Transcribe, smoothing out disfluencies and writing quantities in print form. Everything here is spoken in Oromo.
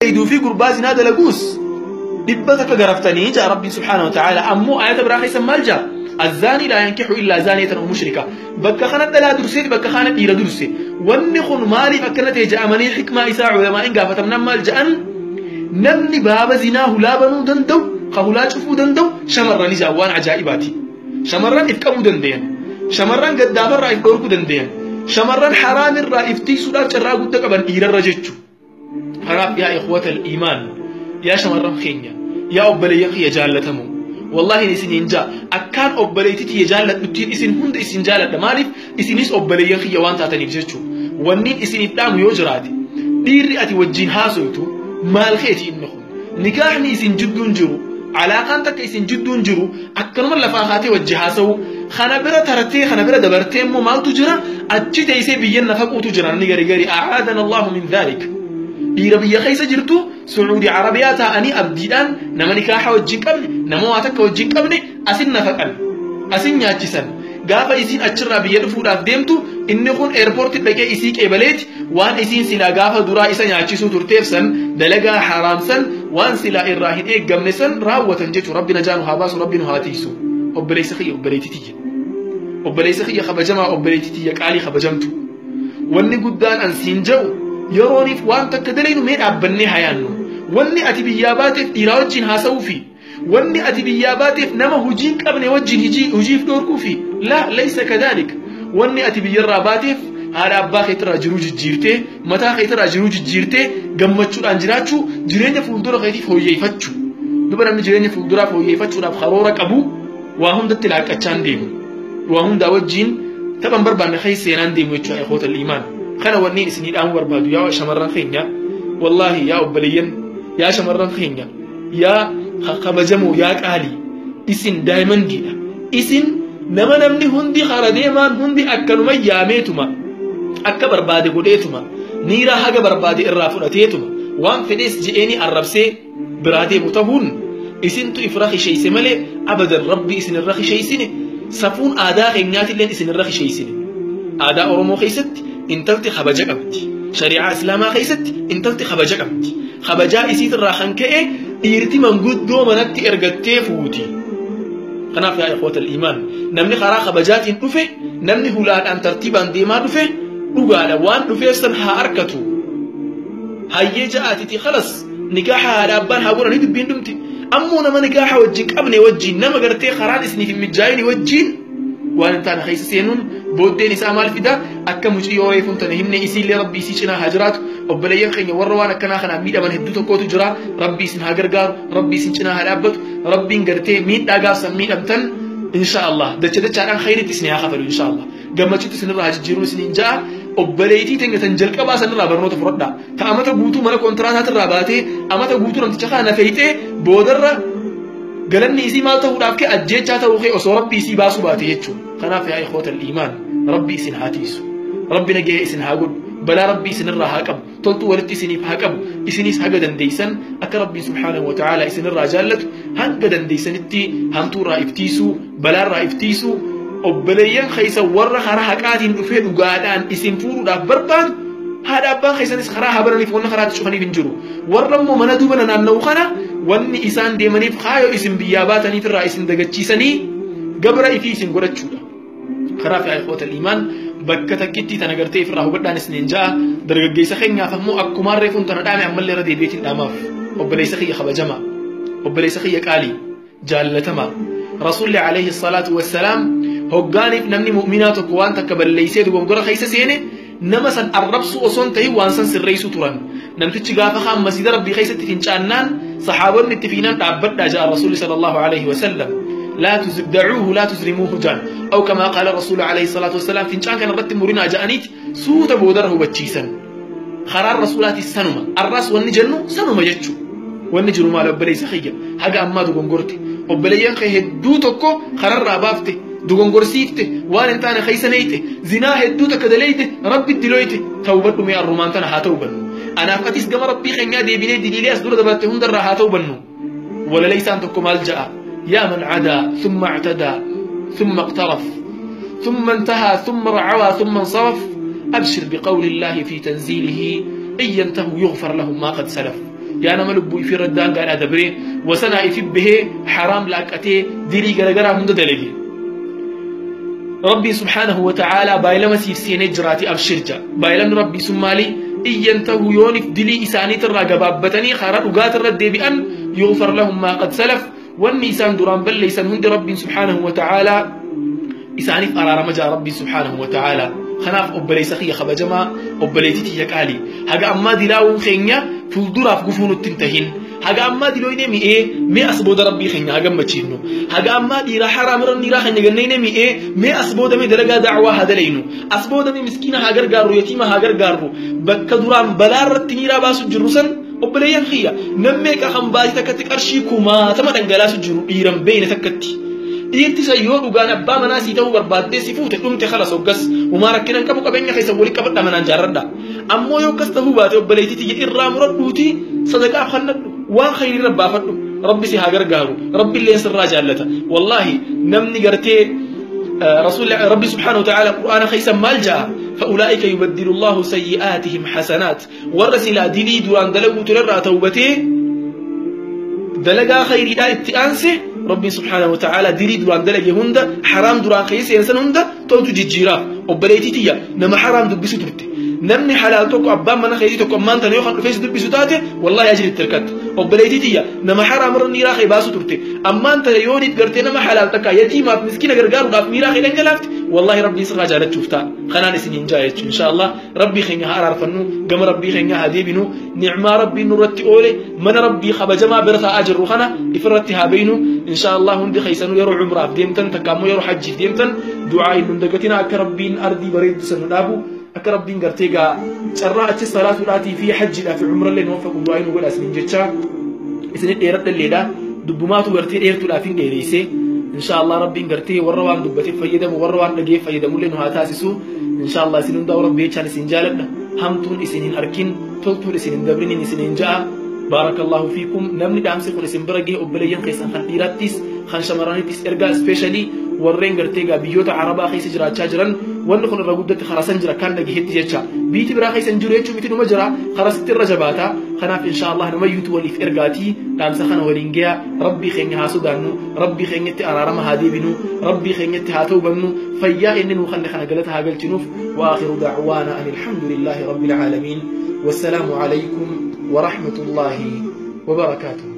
Fi gurbaa zinaa dalaguus dhibba takka garaftanii jaa Rabbiin subhaanahu wa ta'ala. Ammoo ayata biraa keessa maal jaa? الزاني لا ينكح إلا زانية أو مشركة. بك خنا دلا درسي بك خنا ديرا درسي. wanni kun maaliif akkana ta'e ja'amanii xikmaa isaa culamaa'iin gaafatamnaan maal ja'an? Namni baaba zinaa hulaa banuu danda'u ka hulaa cufuu danda'u shamarrani ja'an. Waan ajaa'ibaati. Shamarran if qabuu dandayan, shamarran gaddaafarraa if dhorkuu dandayan, shamarran haraamirraa if tiisuudhaaf carraa guddaa qaban dhiirarra jechu. Kanaaf yaa ikhwata iimaan, yaa shamarran keenya, yaa obboleeyyan kiyya jaallatamu, wallahi isiniin jaa, akkaan obboleettii tiyya jaalladhuttiin isin hunda isin jaalladha. Maaliif? Isinis obboleeyyan kiyya waan taataniif jechuu. Wanniin isiniif dhaamu yoo jiraate, dhiirri ati wajjin haasoytu maal keeti? Inni kun nikaahni isin jidduun jiru, alaaqaan takka isin jidduun jiru, akkanuma lafaa kaatee wajji haasa'u kana bira tartee kana bira dabartee immoo maaltu jira? Achi teessee biyyan nafaquutu jira. Namni gari gari, a'aadana Allahu min dhaalik, dhiira biyya keessa jirtu Sucuudi Arabiyaa taa'anii abdiidhaan nama nikaaha wajjin qabne, nama waa takka wajjin qabne asin nafaqan, asin nyaachisan. Gaafa isiin achirraa biyya dhufuudhaaf deemtu inni kun eerpoortii dhaqee isii qeebaleeti waan isiin silaa gaafa duraa isa nyaachisuu turteef san dalagaa haraam san, waan silaa irraa hin eeggamne san raawwatan jechuun. Rabbi najaa nu haa baasu, Rabbi nu haa tiisu. Obboleessa kiyya, obboleettii tiyya, obboleessa kiyya kabajamaa, obboleettii tiyya qaalii kabajamtu, wanni guddaan an siin jedhu yerooniif waan takka dalaynu mee dhaabbannee hayaannu. Wanni ati biyyaa baateef dhiiraa wajjin haasa'uu fi wanni ati biyyaa baateef nama hujii hin qabne wajjin hojiif dhorkuu fi laa laysa kadhalik. Wanni ati biyyarraa baateef haadha abbaa keetirraa jiruu jijjiirtee, mataa keetirraa jiruu jijjiirtee, gammachuudhaan jiraachuu, jireenya fuuldura keetiif fooyyeffachuu. Duba namni jireenya fuulduraa fooyyeffachuudhaaf karoora qabu waa hundatti laaqqachaan deemu, waa hundaa wajjin taphan barbaanne keessa seenaan deemu jechuudha. Ikhwata iimaan, kana wanniin isinii dhaamuu barbaadu, yaa shamarran keenya, wallaahi yaa obboleeyyan, yaa shamarran keenya, yaa kabajamoo, yaa qaalii, isin daayimandiidha. Isin nama namni hundi kara deemaan hundi akkanuma yaameetuma akka barbaade godheetuma niiraa haga barbaade irraa fudhateetuma waan fedhees je'eeni arrabsee biraa deemu tahuun isintu ifra kisheeyse malee abadan Rabbi isin irra kisheeysine. Safuun aadaa keenyaatilleen isin irra kisheeysine. Aadaa Oromoo keessatti intalti kabaja qabdi, shari'aa Islaamaa keessatti intalti kabaja qabdi. Kabajaa isiitirraa kan ka'e dhiirti manguddoo manatti ergattee fuuti. Kanaaf yaa ikhwata iimaan, namni karaa kabajaatiin dhufe, namni hulaadhaan tartiibaan deemaa dhufe, dhugaadha waan dhufeef san haa arkatu. Hayyee ja'aatiti khalas nikaaha haadha abbaan haa godhanii dubbiin dhumti. Ammoo nama nikaaha wajjin qabne wajjin, nama gartee karaan isiniif hin mijaa'ini wajjin waan hin taane keessa seenuun booddeen isaa maal fida? Akka muciyyoo reefuun tana himne isiillee Rabbi isii cinaa haa jiraatu. Obboleeyyan keenya warra waan akkanaa kanaan miidhaman hedduu tokkotu jira. Rabbi isin haa gargaaru, Rabbi isin cinaa haa dhaabbatu. Rabbiin gartee miidhaa gaafsan miidhamtan insha Allah dacha dachaadhaan khayritti isin haa kafalu, insha Allah gammachuutti isinirraa haa jijjiiruun isiniin ja'a. Obboleeytii teenya tan jalqabaa sanirraa barnoota fudhadhaa. Ta amata guutuu mana kontiraataatirraa baatee, amata guutuu namticha kana feeyxee, boodarra galanni isii maal ta'uudhaaf kee? Ajjeechaa ta'uu kee osoo Rabbi isii baasuu baate jechuudha. Kanaaf yaa ikhwata iimaan, Rabbi isin haa tiisu, Rabbi nagaya isin haa godhu, balaa Rabbi isinirraa haa qabu, toltuu walitti isiniif haa qabu. Isinis haga dandeeysan akka Rabbiin subhaanahu wa ta'ala isinirraa jaallatu hanga dandeeysanitti hamtuurraa iftiisuu, balaarraa iftiisuu. Obboleeyyan keessa warra karaa haqaatiin dhufee dhugaadhaan isin fuudhuudhaaf barbaadu haadha abbaan keessanis karaa haa bananiif, wanni karaatti cufaniif hin jiru. Warra immoo mana duuba naanna'u kana wanni isaan deemaniif kaayoo isin biyyaa baataniif irraa isin dagachiisanii gabra ifii isin godhachuudha. Kanaaf yaa ikhwata iimaan, bakka takkitti tana gartee ifirraa hubadhaan isiniin ja'a. Dargaggeessa keenyaaf ammoo akkumaan reefuun tana dhaame ammallee irra deebi'eetiin dhaamaaf. Obboleessa kiyya kabajamaa, obboleessa kiyya qaalii jaallatamaa, Rasuulli alayhi salaatu wassalaam hoggaaniif namni mu'minaa tokko waan takka balleeysee dogongora keessa seene nama san arrabsuu osoo hin ta'in waan san sirreessuu turan. Namtichi gaafa kaan masjida Rabbii keessatti fincaannaan saxaabonni itti fiinaan dhaabbadhaa ja'a Rasuulli sallallahu alayhi wasallam. لا دعوه لا تزرموه جان أو كما قال الرسول عليه الصلاة والسلام، فنجان كان رتب مرنا جانيت سوت بودره بتشيسن خرار رسولات السنما الراس والنجنو سنما جتشو والنجنو مال أبليس خيا حاجة أما دوغنغورتي أبليان خي هدو تكو خرار رابافته دوغنغورسيفته وان انتانا خيسنيته زنا هدو تكدليته ربي دلويته توبتو مي الرومان تنا هاتوبن أنا فتيس قم ربي خنيا دي بني دليلي أصدر دبرتهم در هاتوبنو ولا ليس أنتكم ملجأ. يا من عدا ثم اعتدى ثم اقترف ثم انتهى ثم رعوى ثم انصرف، أبشر بقول الله في تنزيله إن ينتهوا يغفر لهم ما قد سلف. Yaa nama lubbuu ifii irra daangaadhaa dabree wasanaa ifi bahee haraam laaqqatee dilii garagaraa hunda dalage. Rabbii subhaanahu wa ta'aalaa baay'ilama siif seenee jiraati abshir ja'a. Baay'ilamni rabbii sun maali? Iyyan ta'uu yoonif dilii isaaniitirraa gabaabbatanii karaa dhugaatirra deebi'an yughfar lahum maa qad salaf wanni isaan duraan balleeysan hundi rabbiin subhaanahu wa ta'aalaa isaaniif araarama ja'a rabbiin subhaanahu wa ta'aalaa. Kanaaf obboleessa kiyya kabajamaa obboleettii tiyya qaalii haga ammaa dilaawuun keenya fuulduraaf gufuu nutti hin tahin. Haga ammaa dilooyne mi'ee mee as booda rabbii keenya haa gammachiifnu. Haga ammaa dhiiraa haraam irra dhiiraa keenya ganneyne mi'ee mee as booda mee dalagaa da'waa haa dalaynu. As booda mee miskiina haa gargaarru yatiima haa gargaarru. Bakka duraan balaa irratti niiraa baasu jirru san obboleeyyan kiyya nammeeqa kan baasii takkatti qarshii kumaatama dhangalaasu jiru dhiiran beeyne takkatti. Dhiirti san yoo dhugaan abbaa manaa sii ta'uu barbaaddee si fuute dhumte khalas hoggas umaa rakkina hin qabu qabeenya keessa walii qabadha manaan jaarradha. Ammoo yoo akkas ta'uu baate obboleettii tiyya irraa muradhuuti sadaqaaf kennadhu waan khayrii irra baafadhu rabbi si haa gargaaru rabbi illee sirraa jaallata. Wallaahi namni gartee رسول ربي سبحانه وتعالى قرآن خيسا مالجا فأولئك يبدل الله سيئاتهم حسنات ورسل دلي دوران دلو تلرى توبته دلقا خيري لا اتئانسه ربي سبحانه وتعالى دلي دوران دلقي هندا حرام دوران خيسي إنسان هندا توتو جيجيرا وبليتي تيا نما حرام دبسو ترتي namni halaal tokko abbaan mana keetii tokko ammaan tana yoo kan dhufee si dubbisu taate wallahi ajri itti hirkatta. Obboleettii tiyya nama haraam irra miiraa kee baasu turte ammaan tana yoo nit gartee nama halaal takka yatiimaaf miskiina gargaaruudhaaf miiraa kee dhangalaafte wallahi rabbiin sirraa jaalachuuf ta'a. Kanaan isin hin jaa jechuun insha Allah rabbii keenya haa araarfannu gama rabbii keenya haa deebinu nicmaa rabbiin nurratti oole mana rabbii kabajamaa bira taa'aa jirru kana ifirratti haa beeynu insha Allah hundi keessanuu yeroo cumraaf deemtan takka ammoo yeroo hajjiif deemtan du'aa hin dagatina akka rabbiin ardii bareeddu san nu dhaabu akka rabbiin gartee gaa carraa achi salaatuudhaatii fi hajjiidhaa fi cumrallee nu waffaqu du'aa nu godha isiniin jecha isinit dheeradhalleedha dubbumaatu gartee dheertuudhaaf hin dheereesse insha Allah rabbiin gartee warra waan dubbateef fayyadamu warra waan dhageef fayyadamullee nu haa taasisu insha Allah isin hundaa rabbi jechaan isin jaaladha hamtuun isin hin arkin toltuun isin hin dabrinin isin hin ja'a. Barakallahu fiikum namni dhaamsi kun isin bira gahe obboleeyyan keessan kan dhiiraattis kan shamarranittis ergaa ispeeshaalii warreen gartee gaa biyyoota arabaa keessa jiraachaa jiran wanni kun irra guddatti karasan jira kan dhagahetti jecha biiti biraa keessa hin jiru jechuun miti numa jira karasitti irra jabaata. Kanaaf insha Allah namayyuutu waliif ergaatii dhaamsa kana waliin gayaa rabbii keenya haa sodaannu rabbii keenyatti araarama haa deebinu rabbii keenyatti haa tawbannu fayyaa inni nuu kanne kana galata haa galchinuuf. Wa akhiru da'waana ani alhamdulillahi rabbil aalamiin wassalaamu alaykum ورحمة الله وبركاته.